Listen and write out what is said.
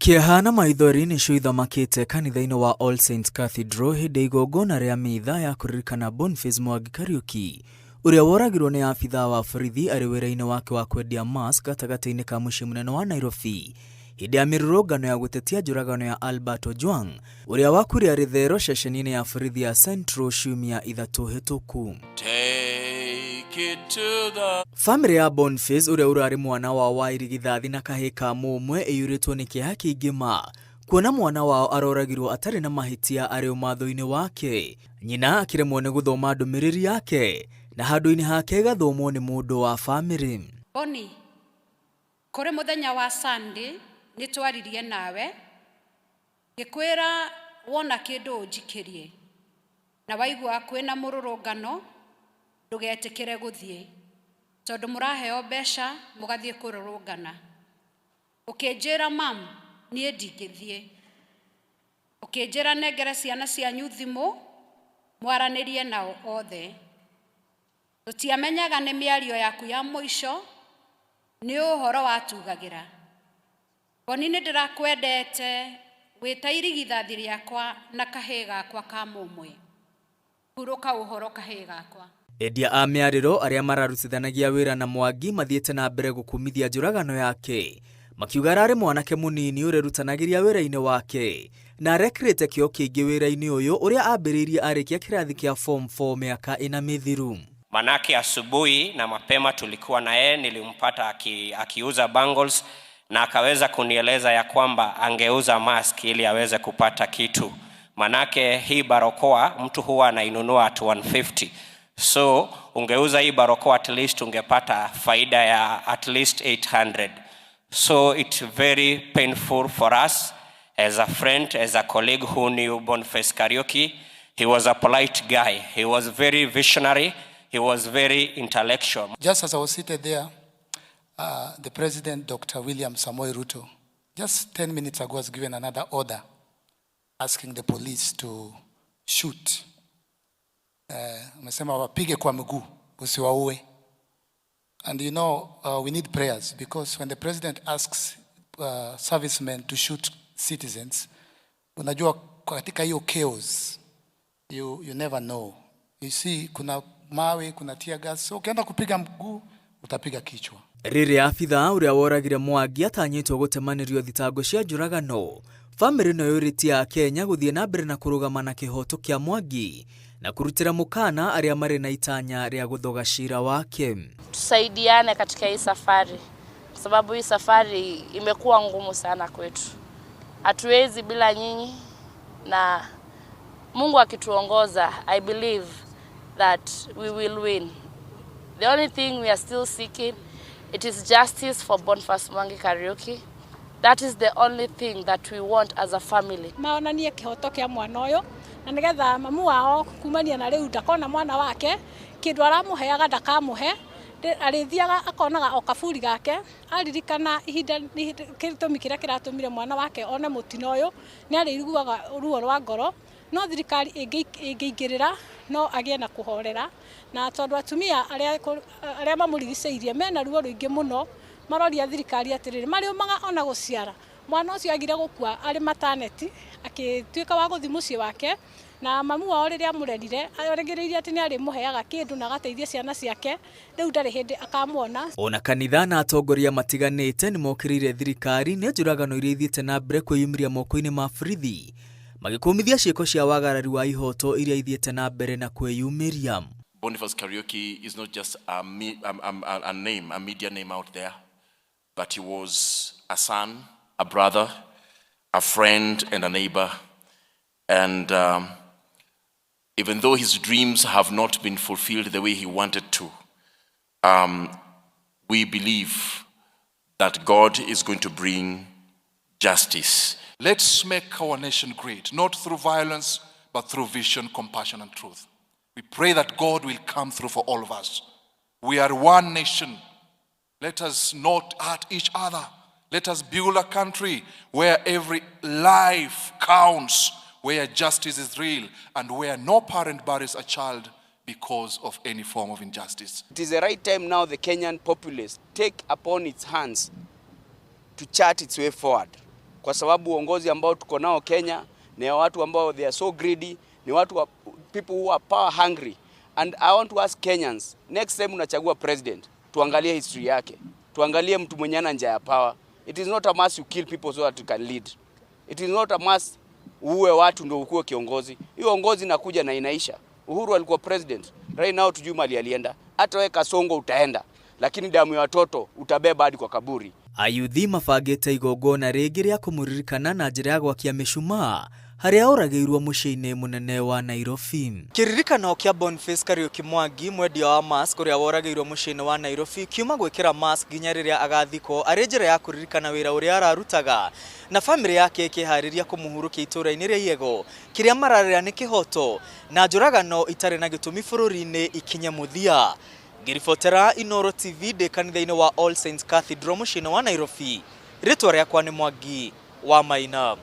Kĩeha na maithori nĩcio ithamakĩte kanitha-inĩ wa All Saints Cathedral hĩndĩ ya igongona rĩa mitha ya kũririkana Boniface Mwangi Kariuki ũrĩa woragirwo nĩ abithaa wa borithi arĩ wĩra-inĩ wake wa kwendia mask gatagatĩ-inĩ ka mũciĩ mũnene wa Nairobi hĩndĩ ya mĩrũrũngano ya gũtetia njũragano ya Albert Ojwang ũrĩa wakuire arĩ thero ceceni-inĩ ya borithi ya Central ciumia 3 hĩtũku. Bamĩrĩ ya Boniface ũrĩa ũrarĩ mwana wao wa irigithathi na kahĩĩ ka mũmwe ĩiyũrĩtwo nĩ kĩeha kĩingĩ ma kuona mwana wao aroragirwo atarĩ na mahĩtia arĩ ũmatho-inĩ wake. Nyina akĩremwo nĩ gũthoma ndũmĩrĩri yake na handũ-inĩ hake ĩgathomwo nĩ mũndũ wa bamĩrĩ. Boni, kũrĩ mũthenya wa Sunday nĩ twaririe nawe ngĩkwĩra wona kĩndũ ũnjikĩrie na waigua kwĩna mũrũrũngano ndũgetĩkĩre gũthiĩ tondũ mũraheo mbeca mũgathiĩ kũrũrũngana. Ũkĩnjĩra mam niĩ ndingĩthiĩ. Ũkĩnjĩra nengere ciana cianyu thimũ mwaranĩrie nao othe. Tũtiamenyaga nĩ mĩario yaku ya mũico nĩ ũhoro watugagĩra. Boni nĩ ndĩrakwendete wĩ ta irigithathi rĩakwa na kahĩĩ gakwa ka mũmwe. Hurũka ũhoro kahĩĩ gakwa. Endia a mĩarĩro arĩa mararutithanagia wĩra na Mwangi mathiĩte na mbere gũkumithia njũragano yake makiuga ararĩ mwanake mũnini ũrerutanagĩria wĩra-inĩ wake na arekĩrĩte kĩo kĩingĩ wĩra-inĩ ũyũ ũrĩa ambĩrĩirie arĩkia kĩrathi kĩa form 4 mĩaka 4 mĩthiru. Manake asubuhi na mapema tulikuwa na yeye, nilimpata akiuza bangles na akaweza kunieleza ya kwamba angeuza mask ili aweze kupata kitu. Manake hii barakoa mtu huwa anainunua at 150. So ungeuza hii barakoa at least ungepata faida ya at least 800. So it's very painful for us as a friend, as a colleague who knew Boniface Kariuki. He was a polite guy. He was very visionary. He was very intellectual. Just as I was seated there, the President, Dr. William Samoei Ruto, just 10 minutes ago has given another order asking the police to shoot. Amesema wapige kwa mguu, usiwaue. And we need prayers because when the president asks servicemen to shoot citizens, unajua katika hiyo chaos, you never know. You see, kuna mawe, kuna tear gas. So ukienda kupiga mguu, utapiga kichwa. Rĩrĩa abithaa ũrĩa woragire Mwangi atanyĩtwo gũtemanĩrio thitango cia njũragano, bamĩrĩ ĩno yũrĩtie Akenya gũthiĩ na mbere na kũrũgama na kĩhoto kĩa Mwangi na kũrutĩra mũkana arĩa marĩ na itanya rĩa gũthoga cira wake. Tusaidiane katika hii safari, kwa sababu hii safari imekuwa ngumu sana kwetu. Hatuwezi bila nyinyi, na Mungu akituongoza, I believe that we will win. The only thing we are still seeking, it is justice for Boniface Mwangi Kariuki. That is the only thing that we want as a family. Maonanie kĩhoto kĩa mwana ũyũ na nĩgetha mamu wao kumania na rĩu ndakona mwana wake kĩndũ aramũheaga ndakamũhe, arĩthiaga akonaga o kaburi gake aririkana ihinda gĩtũmi kĩrĩa kĩratũmire mwana wake one mũtino ũyũ nĩ arĩiguaga ruo rwa ngoro. No thirikari ĩngĩingĩrĩra no agĩe na kũhorera, na tondũ atumia arĩa mamũrigicĩirie mena ruo rũingĩ mũno, maroria thirikari atĩrĩrĩ marĩũmaga ona gũciara mwana ũcio agire gũkua arĩ maternity akĩtuĩka wa gũthiĩ mũciĩ wake, na mamu wao rĩrĩa amũrerire arĩgĩrĩire atĩ nĩ arĩmũheaga kĩndũ na agateithia ciana ciake, rĩu ndarĩ hĩndĩ akamwona. Ona kanitha na atongoria matiganĩte nĩ mokĩrĩire thirikari nĩ njũragano iria ithiĩte na mbere kwĩyumĩria moko-inĩ ma borithi magĩkũmithia ciĩko cia wagarari wa ihoto iria ithiĩte na mbere na kwĩyumĩria. Boniface Kariuki is not just a name, a media name out there, but he was a son, a brother, a friend, and a neighbor. And even though his dreams have not been fulfilled the way he wanted to, we believe that God is going to bring justice. Let's make our nation great, not through violence, but through vision, compassion, and truth. We pray that God will come through for all of us. We are one nation. Let us not hurt each other. Let us build a country where every life counts, where justice is real, and where no parent buries a child because of any form of injustice. It is the right time now the Kenyan populace take upon its hands to chart its way forward. kwa sababu uongozi ambao tuko nao Kenya ni ya watu ambao they are so greedy, ni watu wa, people who are power hungry. And I want to ask Kenyans, next time unachagua president, tuangalie history yake, tuangalie mtu mwenye ana njaa ya power. It is not a must you kill people so that you can lead. It is not a must uue watu ndio ukuwe kiongozi. Hiyo uongozi inakuja na inaisha. Uhuru alikuwa president, right now tujui mali alienda. Hata wewe Kasongo utaenda, lakini damu ya watoto utabeba hadi kwa kaburi. Ayuthi mabangĩte igongona rĩngĩ rĩa kũmũririkana na njĩra ya gwakia mĩcumaa harĩa oragĩirwo mũciĩ-inĩ mũnene wa Nairobi. Kĩririkano kĩa Boniface Kariuki Mwangi, mwendia wa mask ũrĩa woragĩirwo mũciĩ-inĩ wa Nairobi, kiuma gwĩkĩra mask nginya rĩrĩa agathikwo arĩ njĩra ya kũririkana wĩra ũrĩa ararutaga na bamĩrĩ yake ĩkĩharĩria kũmũhurũkia itũũra-inĩ rĩa Iego kĩrĩa mararĩra nĩ kĩhoto na njũragano itarĩ na gĩtũmi bũrũri-inĩ ikinye mũthia. Ngĩribotera Inooro TV ndĩ kanitha-inĩ wa All Saints Cathedral mũciĩ-inĩ wa Nairobi, rĩtwa rĩakwa nĩ Mwangi wa Maina.